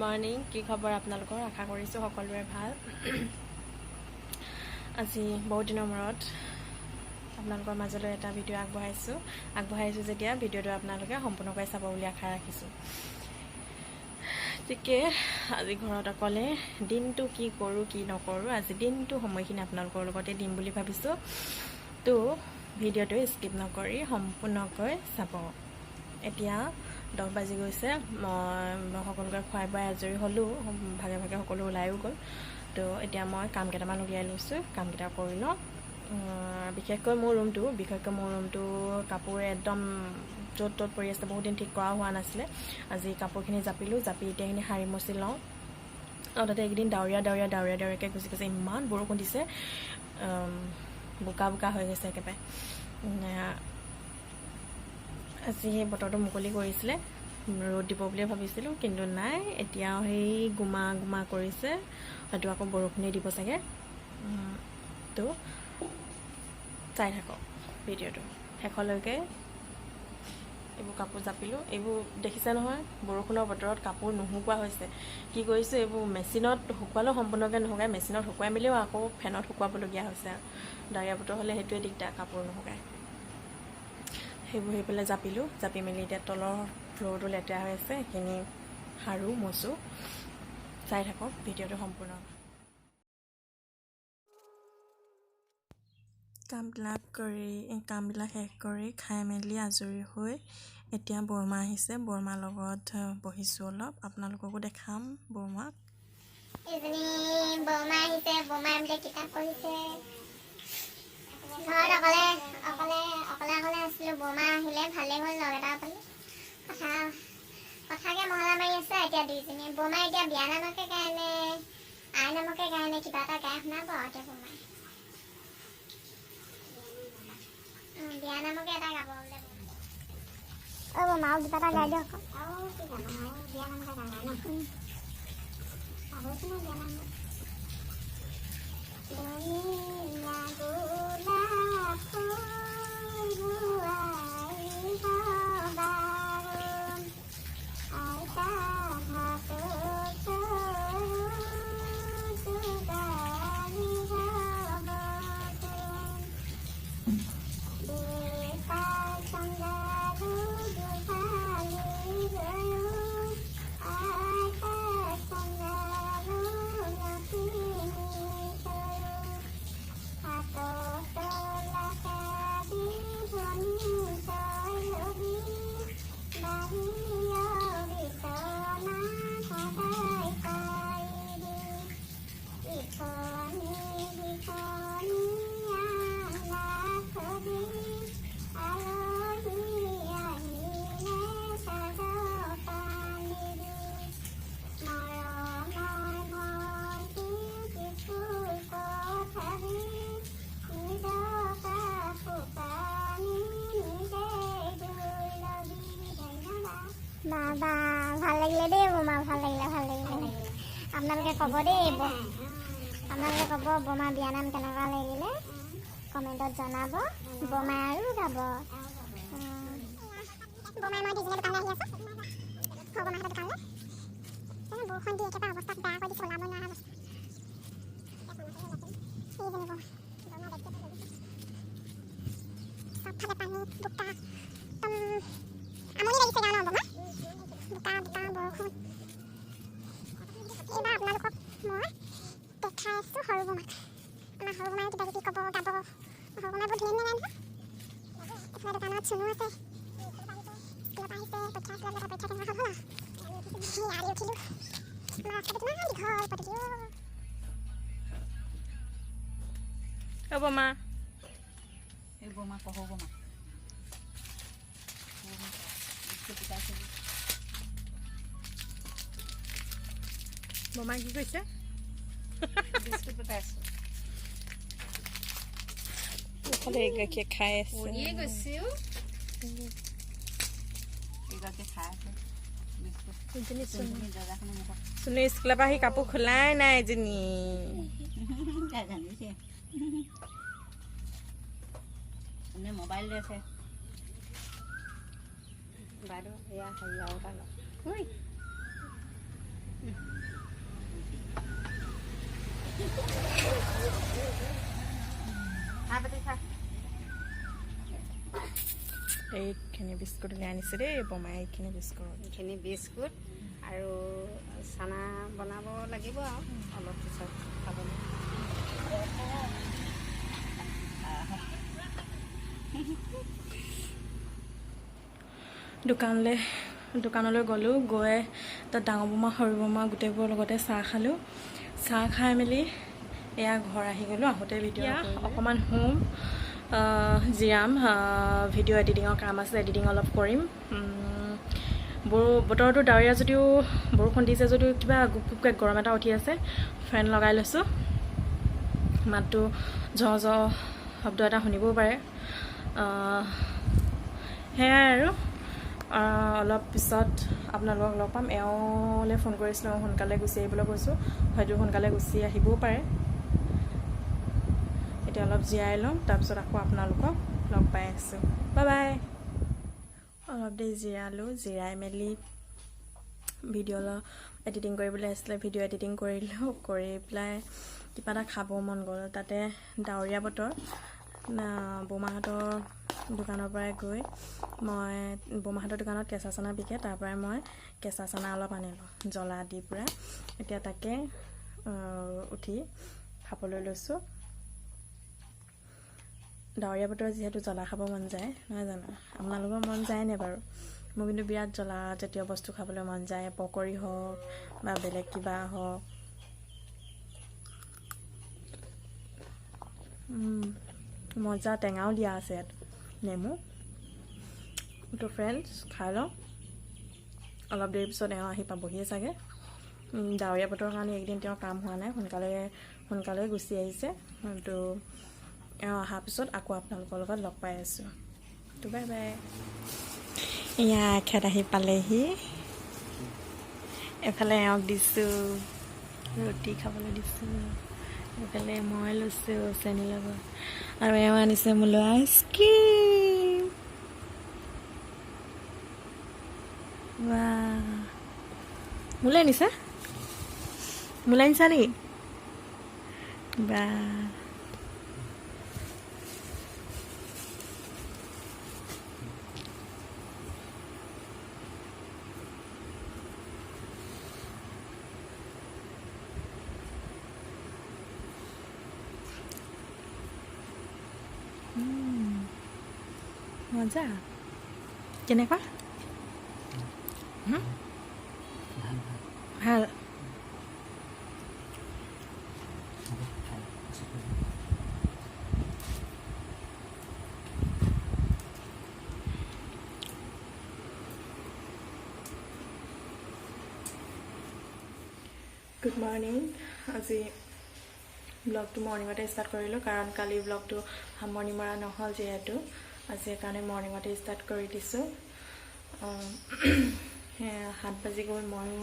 Morning. কি খবৰ আপোনালোকৰ? আশা কৰিছোঁ সকলোৰে ভাল। আজি বহুত দিনৰ মূৰত আপোনালোকৰ মাজলৈ এটা ভিডিঅ' আগবঢ়াইছোঁ। আগবঢ়াইছোঁ যেতিয়া ভিডিঅ'টো আপোনালোকে সম্পূৰ্ণকৈ চাব বুলি আশা ৰাখিছোঁ। গতিকে আজি ঘৰত অকলে দিনটো কি কৰোঁ, কি নকৰোঁ, আজি দিনটো সময়খিনি আপোনালোকৰ লগতে দিম বুলি ভাবিছোঁ। তো ভিডিঅ'টো স্কিপ নকৰি সম্পূৰ্ণকৈ চাব। এতিয়া 10 বাজি গৈছে। মই সকলোকে খুৱাই বোৱাই আজৰি হ'লোঁ। ভাগে ভাগে সকলো ওলায়ো গ'ল। তো এতিয়া মই কাম কেইটামান উলিয়াই লৈছোঁ, কামকেইটা কৰি লওঁ। বিশেষকৈ মোৰ ৰুমটো কাপোৰ একদম য'ত ত'ত পৰি আছে, বহুত দিন ঠিক কৰাও হোৱা নাছিলে। আজি কাপোৰখিনি জাপিলোঁ, জাপি এতিয়া এইখিনি সাৰি মচি লওঁ। আৰু তাতে এইকেইদিন ডাৱৰীয়া ডাৱৰীয়া ডাৱৰীয়া ডাৱৰীয়াকৈ গুচি গৈছে, ইমান বৰষুণ দিছে, বোকা বোকা হৈ গৈছে একেবাৰে। আজি সেই বতৰটো মুকলি কৰিছিলে, ৰ'দ দিব বুলিয়ে ভাবিছিলোঁ, কিন্তু নাই, এতিয়াও সেই গোমা গোমা কৰিছে। হয়তো আকৌ বৰষুণেই দিব চাগে। তো চাই থাকক ভিডিঅ'টো শেষলৈকে। এইবোৰ কাপোৰ জাপিলোঁ, এইবোৰ দেখিছে নহয়, বৰষুণৰ বতৰত কাপোৰ নুশুকোৱা হৈছে। কি কৰিছোঁ, এইবোৰ মেচিনত শুকুৱালেও সম্পূৰ্ণকৈ নুশুকায়, মেচিনত শুকুৱাই মেলিও আকৌ ফেনত শুকুৱাবলগীয়া হৈছে। আৰু ডাৱৰীয়া বতৰ হ'লে সেইটোৱে দিগদাৰ, কাপোৰ নুশুকায়। সেইবোৰ সেই পেলাই জাপিলোঁ, জাপি মেলি এতিয়া তলৰ ফ্ল'ৰটো লেতেৰা হৈ আছে, সেইখিনি সাৰোঁ, মচোঁ। চাই থাকক ভিডিঅ'টো সম্পূৰ্ণ। কামবিলাক শেষ কৰি খাই মেলি আজৰি হৈ এতিয়া বৰমা আহিছে, বৰমাৰ লগত বহিছোঁ অলপ। আপোনালোককো দেখাম বৰমাক। এজনী বৰমা আহিছে, বৰমাই বোলে কিতাপ পঢ়িছে। ঘৰত অকলে অকলে অকলে অকলে আছিলো, বৰমা আহিলে, ভালেই হ'ল, লগ এটা পালো। কথা কথাকে মহলা মাৰি আছে এতিয়া দুইজনীয়ে। বৰমাই এতিয়া বিয়া নামকে গায় নে আই নামকে গায় নে কিবা এটা গাই শুনাব আৰু এতিয়া বৰমাই। বিয়া নামকে এটা গাব বোলে বৰমাই। অ বৰমা, আৰু কিবা এটা গাই দিয়ক। আৰু কি গাম? আৰু বিয়া নামকে গাম ন? পাহৰিছো নহয় বিয়া নাম। ধুনীয়া গোলাপ ফুল বোৱাৰী হবা, আইতা ভাতো চৰু যোগাৰী হ'ব, দেউতা চংগালো গোহালি গৰু, আইতা চংগালো লখিমী তৰু, হাতত লাকাবি ভনী তই লবি, বাহিৰৰ বিচনা সদায় পাৰিবি, ইখনি সিখনি আলনা থবি, আলহী আহিলে চাহ জলপান দিবি, মৰমৰ ভন্টি স্কুল পঠাবি, নিজ কাপোৰ কানি নিজে ধুই লবি। ধন্যবাদ। বাবা, ভাল লাগিলে দেই বমা, ভাল লাগিলে, ভাল লাগিলে। আপোনালোকে ক'ব দেই, আপোনালোকে ক'ব বমা বিয়া নাম কেনেকুৱা লাগিলে, কমেণ্টত জনাব। বমাই আৰু গাব। বমাই মই দুজনীয়ে দোকানলৈ আহি আছোঁ, সৰু বমাহঁতৰ দোকানলৈ। এই বৰষুণ দি একেবাৰে অৱস্থা বেয়া কৰি দিছে, ওলাব নোৱাৰা অৱস্থা। এইজনী বমা, চবফালে পানী, বোকা, একদম আমনি লাগিছে গাঁও ন বমা, বোকা বোকা বৰষুণ। এইবাৰ আপোনালোকক মই দেখাই আছোঁ সৰু বমাক। আমাৰ সৰু বমাই কিবা কিবি ক'ব, গাব। সৰু বমাই বহুত ধুনীয়া ধুনীয়া গায় নহয়। এইফালে দোকানত চুনু আছে, স্কুলৰ পৰা আহিছে, পৰীক্ষা আছিলে বোলে, পৰীক্ষা কেনেকুৱা হ'ল হ'ল আৰু সেই আলি উঠিলোঁ। আমাৰ ৰাস্তাটো কিমান দীঘল পদূলি অ'। অ বৰমা। এই বমা কহ, বমা বিস্কুট গোটাইছে। বৰমাই কি কৈছে? বিস্কুট গোটাইছো। এইফালে এগৰাকীয়ে খাই আছে। পৰিয়ে গৈছে। এইগৰাকী খাই আছে বিস্কুট। এজনী চুনু। চুনুৰ দৰ্জাখনৰ মুখত। চুনু স্কুলৰ পৰা আহি কাপোৰ খোলাই নাই এজনী। তাই জানিছে, এনে মোবাইল লৈ আছে। বাইদেউ, এয়া হেৰি আৰু এটা লওক। ঐ। এইখিনি বিস্কুট উলিয়াই আনিছে দেই বমাই, এইখিনি বিস্কুট, এইখিনি বিস্কুট আৰু চানা বনাব লাগিব আৰু অলপ পিছত খাবলৈ। দোকানলৈ গ'লোঁ, গৈ তাত ডাঙৰ বমা সৰু বমা গোটেইবোৰৰ লগতে চাহ খালোঁ। চাহ খাই মেলি এয়া ঘৰ আহি গ'লোঁ। আহোঁতে ভিডিঅ' অকণমান শুম, জিৰাম, ভিডিঅ' এডিটিঙৰ কাম আছে, এডিটিং অলপ কৰিম। বতৰটো ডাৱৰীয়া যদিও বৰষুণ দিছে যদিও কিবা গুপ গুপকৈ গৰম এটা উঠি আছে। ফেন লগাই লৈছোঁ, মাতটো ঝ ঝ শব্দ এটা শুনিবও পাৰে। সেয়াই আৰু অলপ পিছত আপোনালোকক লগ পাম। এওঁলৈ ফোন কৰিছিলোঁ, সোনকালে গুচি আহিবলৈ কৈছোঁ, হয়তো সোনকালে গুচি আহিবও পাৰে। এতিয়া অলপ জীয়াই ল'ম, তাৰপিছত আকৌ আপোনালোকক লগ পাই আছোঁ। Bye bye. অলপ দেৰি জিৰালোঁ, জিৰাই মেলি ভিডিঅ' অলপ এডিটিং কৰিবলৈ আছিলে, ভিডিঅ' এডিটিং কৰিলোঁ। কৰি পেলাই কিবা এটা খাব মন গ'ল, তাতে ডাৱৰীয়া বতৰ। বৌমাহঁতৰ দোকানৰ পৰাই গৈ মই, বৌমাহঁতৰ দোকানত কেঁচা চানা বিকে, তাৰ পৰাই মই কেঁচা চানা অলপ আনিলোঁ জ্বলা দি পূৰা। এতিয়া তাকে উঠি খাবলৈ লৈছোঁ। ডাৱৰীয়া বতৰত যিহেতু জ্বলা খাব মন যায়, নহয় জানো? আপোনালোকৰ মন যায়নে বাৰু? মোৰ কিন্তু বিৰাট জ্বলা জাতীয় বস্তু খাবলৈ মন যায়, পকৰি হওক বা বেলেগ কিবা হওক। মজা, টেঙাও দিয়া আছে ইয়াত, নেমু। তো ফ্ৰেণ্ডছ, খাই লওঁ। অলপ দেৰি পিছত এওঁ আহি পাবহিয়ে চাগে। ডাৱৰীয়া বতৰৰ কাৰণে এইকেইদিন তেওঁৰ কাম হোৱা নাই, সোনকালে গুচি আহিছে। তো এওঁ অহাৰ পিছত আকৌ আপোনালোকৰ লগত লগ পাই আছোঁ। তো বাই বাই। এয়া এখেত আহি পালেহি। এফালে এওঁক দিছোঁ ৰুটি খাবলৈ দিছোঁ, এইফালে মই লৈছোঁ চেনীৰ লগত, আৰু এওঁ আনিছে মোলৈ আইচক্ৰীম। মোলৈ আনিছা? মোলৈ আনিছা নেকি? বা মজা, কেনেকুৱা? ভাল। Good morning. আজি ব্লগটো মৰ্ণিঙতে ষ্টাৰ্ট কৰিলোঁ, কাৰণ কালি ব্লগটো সামৰণি মৰা নহ'ল যিহেতু, আজি সেইকাৰণে মৰ্ণিঙতে ষ্টাৰ্ট কৰি দিছোঁ। 7 বাজি গ'ল, ময়ো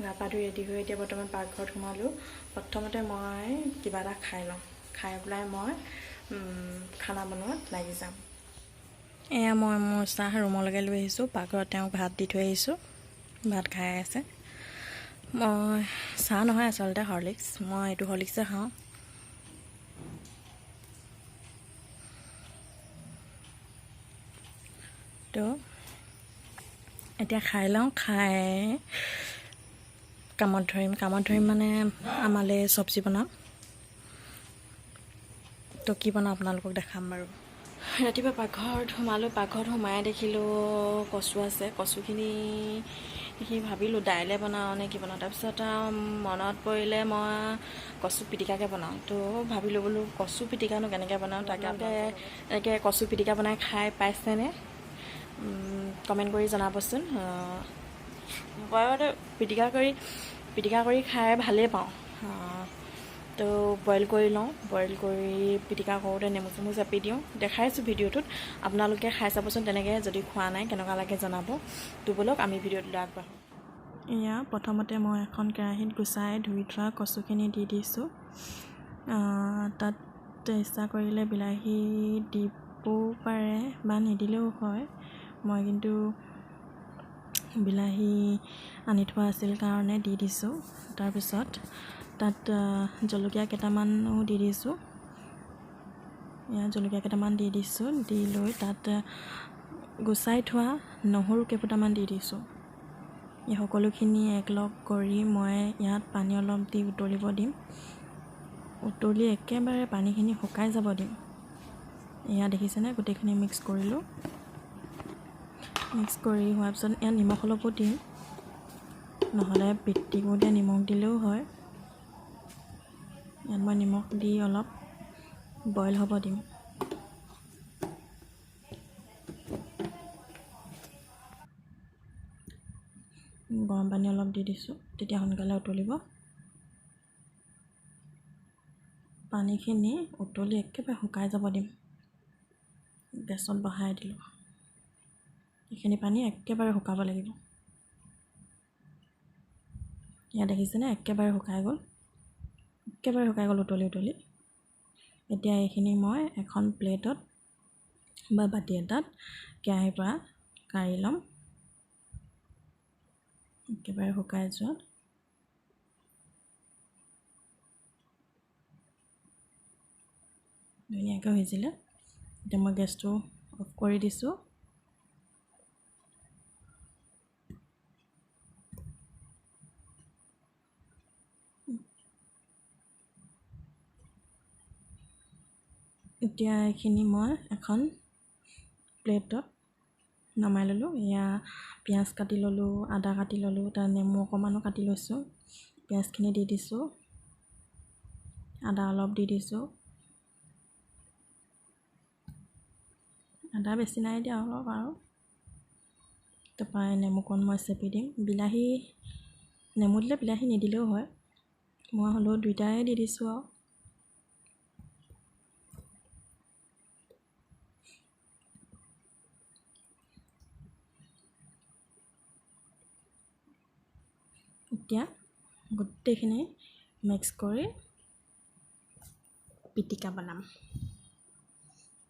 গা পা ধুই ৰেডি হৈ এতিয়া বৰ্তমান পাকঘৰত সোমালোঁ। প্ৰথমতে মই কিবা এটা খাই লওঁ, খাই পেলাই মই খানা বনোৱাত লাগি যাম। এয়া মই মোৰ চাহ ৰুমলৈকে লৈ আহিছোঁ, পাকঘৰত তেওঁক ভাত দি থৈ আহিছোঁ, ভাত খাই আছে। মই চাহ নহয় আচলতে হৰলিক্স, মই এইটো হৰলিক্সে খাওঁ। তো এতিয়া খাই লওঁ, খাই কামত ধৰিম। কামত ধৰিম মানে আমালৈ চব্জি বনাম। তো কি বনাম আপোনালোকক দেখাম বাৰু। ৰাতিপুৱা পাকঘৰত সোমালোঁ, পাকঘৰত সোমাই দেখিলোঁ কচু আছে। কচুখিনি দেখি ভাবিলোঁ দাইলে বনাওঁ নে কি বনাওঁ, তাৰপিছত মনত পৰিলে মই কচু পিটিকাকে বনাওঁ। তো ভাবিলোঁ বোলো কচু পিটিকানো কেনেকৈ বনাওঁ, তাকে এনেকৈ কচু পিটিকা বনাই খাই পাইছেনে? কমেণ্ট কৰি জনাবচোন। মই পিটিকা কৰি খাই ভালেই পাওঁ। তো বইল কৰি লওঁ, বইল কৰি পিটিকা কৰোঁতে নেমু চেমু চেপি দিওঁ, দেখাইছোঁ ভিডিঅ'টোত, আপোনালোকে খাই চাবচোন তেনেকৈ, যদি খোৱা নাই কেনেকুৱা লাগে জনাব। তো ব'লক আমি ভিডিঅ'টোলৈ আগবাঢ়োঁ। এয়া প্ৰথমতে মই এখন কেৰাহীত গুচাই ধুই থোৱা কচুখিনি দি দিছোঁ। তাত ইচ্ছা কৰিলে বিলাহী দিবও পাৰে বা নিদিলেও হয়, মই কিন্তু বিলাহী আনি থোৱা আছিল কাৰণে দি দিছোঁ। তাৰপিছত তাত জলকীয়া কেইটামানো দি দিছোঁ। এয়া জলকীয়া কেইটামান দি দিছোঁ। দি লৈ তাত গুচাই থোৱা নহৰু কেইফুটামান দি দিছোঁ। এই সকলোখিনি একলগ কৰি মই ইয়াত পানী অলপ দি উতলিব দিম। উতলি একেবাৰে পানীখিনি শুকাই যাব দিম। এয়া দেখিছেনে, গোটেইখিনি মিক্স কৰিলোঁ। মিক্স কৰি হোৱাৰ পিছত ইয়াত নিমখ অলপো দিম, নহ'লে পিটিকোঁতে নিমখ দিলেও হয়। ইয়াত মই নিমখ দি অলপ বইল হ'ব দিম। গৰম পানী অলপ দি দিছোঁ, তেতিয়া সোনকালে উতলিব। পানীখিনি উতলি একেবাৰে শুকাই যাব দিম। গেছত বহাই দিলোঁ। এইখিনি পানী একেবাৰে শুকাব লাগিব। ইয়াত দেখিছেনে, একেবাৰে শুকাই গ'ল, একেবাৰে শুকাই গ'ল উতলি উতলি। এতিয়া এইখিনি মই এখন প্লেটত বা বাতি এটাত কেৰাহীৰ পৰা কাঢ়ি ল'ম। একেবাৰে শুকাই যোৱাত ধুনীয়াকৈ সিজিলে। এতিয়া মই গেছটো অফ কৰি দিছোঁ। এতিয়া এইখিনি মই এখন প্লেটত নমাই ল'লোঁ। এয়া পিঁয়াজ কাটি ল'লোঁ, আদা কাটি ল'লোঁ, তাৰ নেমু অকণমানো কাটি লৈছোঁ। পিঁয়াজখিনি দি দিছোঁ, আদা অলপ দি দিছোঁ। আদা বেছি নাই দিয়া, অলপ আৰু। তাৰপৰা নেমুকণ মই চেপি দিম। বিলাহী নেমু দিলে বিলাহী নিদিলেও হয়, মই হ'লেও দুইটাই দি দিছোঁ আৰু। এতিয়া গোটেইখিনি মিক্স কৰি পিটিকা বনাম।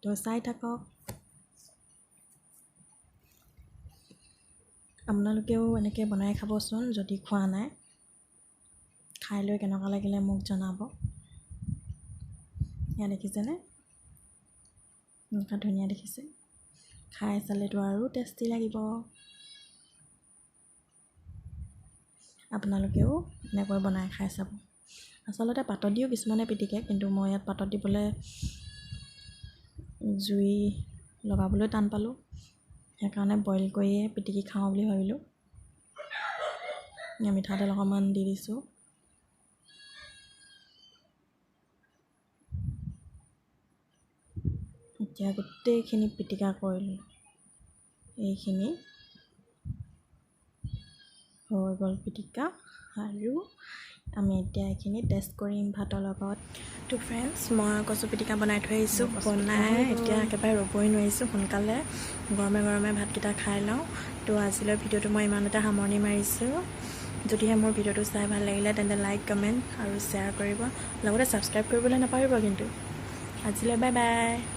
তো চাই থাকক, আপোনালোকেও এনেকৈ বনাই খাবচোন যদি খোৱা নাই। খাই লৈ কেনেকুৱা লাগিলে মোক জনাব। এয়া দেখিছেনে, এনেকুৱা ধুনীয়া দেখিছে। খাই চালেতো আৰু টেষ্টি লাগিব। আপোনালোকেও এনেকৈ বনাই খাই চাব। আচলতে পাতত দিও কিছুমানে পিটিকে, কিন্তু মই ইয়াত পাতত দিবলৈ জুই লগাবলৈ টান পালোঁ, সেইকাৰণে বইল কৰিয়ে পিটিকি খাওঁ বুলি ভাবিলোঁ। মিঠাতেল অকণমান দি দিছোঁ। এতিয়া গোটেইখিনি পিটিকা কৰিলোঁ। এইখিনি হৈ গ'ল পিটিকা। আৰু আমি এতিয়া এইখিনি টেষ্ট কৰিম ভাতৰ লগত। তো ফ্ৰেণ্ডছ, মই কচু পিটিকা বনাই থৈ আহিছোঁ। বনাই এতিয়া একেবাৰে ৰ'বই নোৱাৰিছোঁ, সোনকালে গৰমে গৰমে ভাতকেইটা খাই লওঁ। তো আজিলৈ ভিডিঅ'টো মই ইমানতে সামৰণি মাৰিছোঁ। যদিহে মোৰ ভিডিঅ'টো চাই ভাল লাগিলে তেন্তে লাইক, কমেণ্ট আৰু শ্বেয়াৰ কৰিব, লগতে ছাবস্ক্ৰাইব কৰিবলৈ নাপাহৰিব কিন্তু। আজিলৈ বাই বাই।